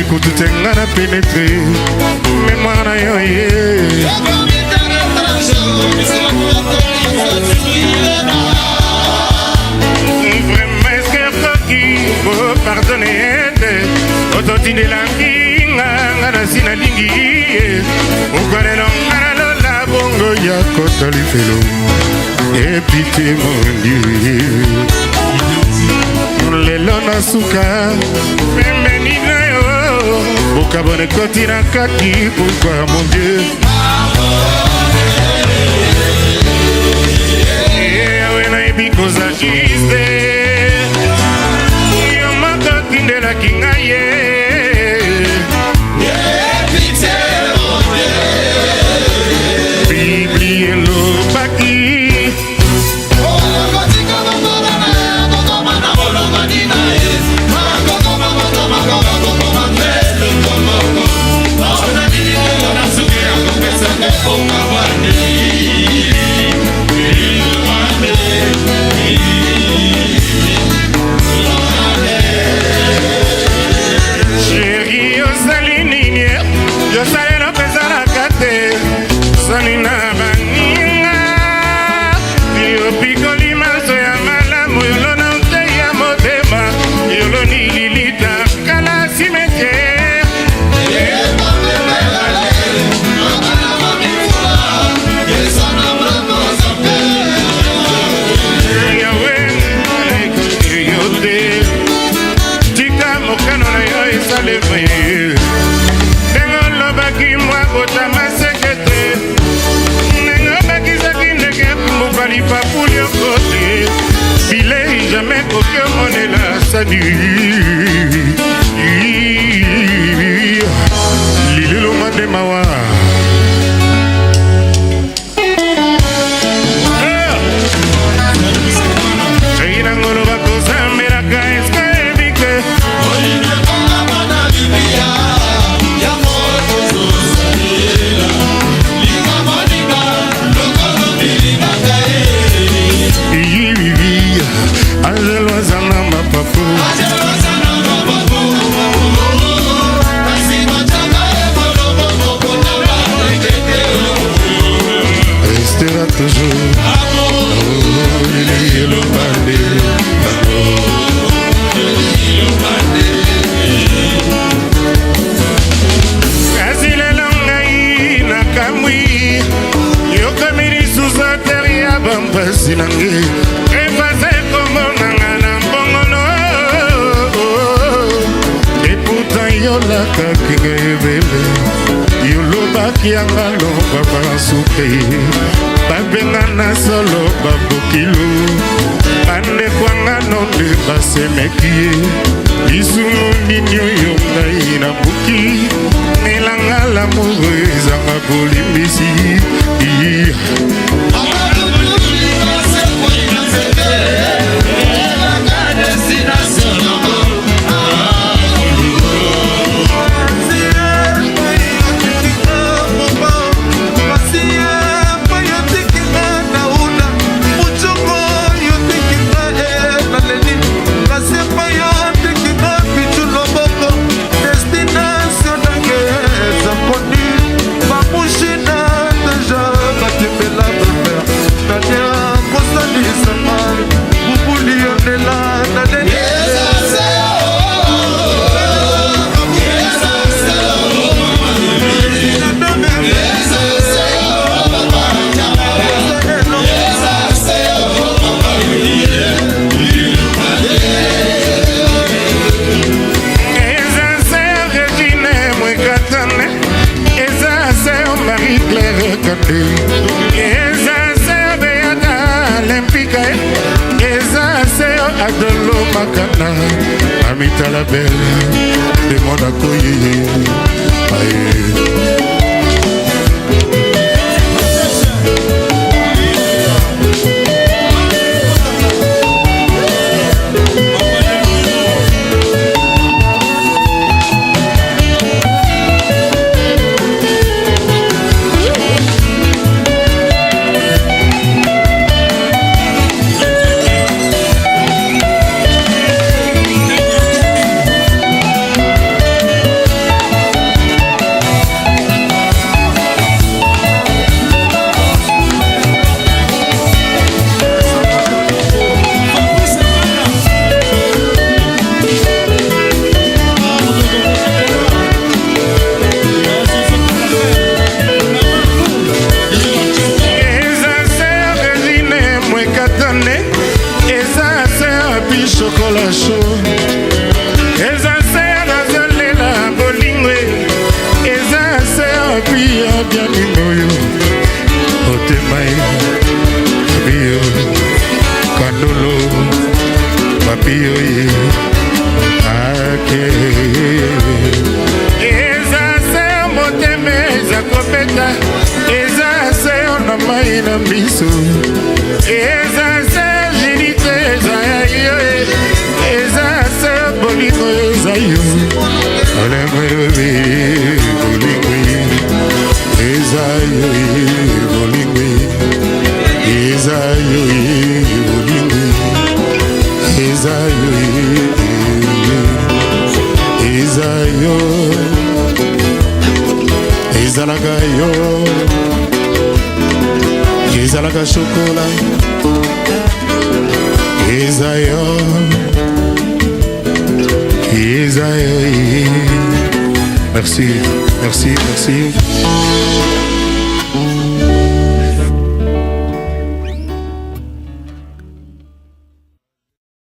Oyebi kutu te nga na penetre memoire na yo ye. Vraiment est-ce que okoki kopardonne te ototindelaki nga nga nasi nalingi ye okolelo nga na lola bongo ya kota lifelo epite mon Dieu lelo na suka pembeni na yo bokabona ekoti na kati pourquoi mon Dieu yawe nayebi koza juste yo moko otindelaki ngai ye bibli elobaki Chérie, osali nini? Yosalelo mpe te soni na baninga yopikoli maso ya malamu yolona nte ya motema yoloni lilita kala cimetière. Yawe yo te tika mokano na yo esalema ye ndenge olobaki mwa botama seke te ndenge obakisaki ndenge mbuka lipapuli oko te bilei jamai koki omonela sani lililo mande mawa. Soki na ngolo bakosambelaka eske oyebi ke Angelo aza na mapapu restera toujours. Oh, Lili Elobande. Kasi lelo ngai nakamwi yokomi lisusu atere ya bampasi na ngai efase komonanga na mbongolo eputa yolakaki ngai ebele yolobaki yanga loba basuke babenga na solo babokilo bandeko anga nonde basemeki ye lisumu nini oyo ngai nabuki elanga lamour ezanga bolimbisi. Eza sœur Regine Mwekatane, eza sœur Marie-Claire Kande, eza sœur Beata Olympique, eza sœur Adolo Makana, Amita la belle, demande à Koyeye. Aye. Wapi yo ye ake? Eza se yo motema eza kobeta, eza se yo na mai na miso, eza se Judith, eza ya yo e, eza se bolingo, eza yo bolingo elobi, bolingo eza yo, bolingo eza yo, bolingo eza yo, eza yo, ezalaka yo, ezalaka chocolat, eza yo, eza yo. Merci, merci, merci.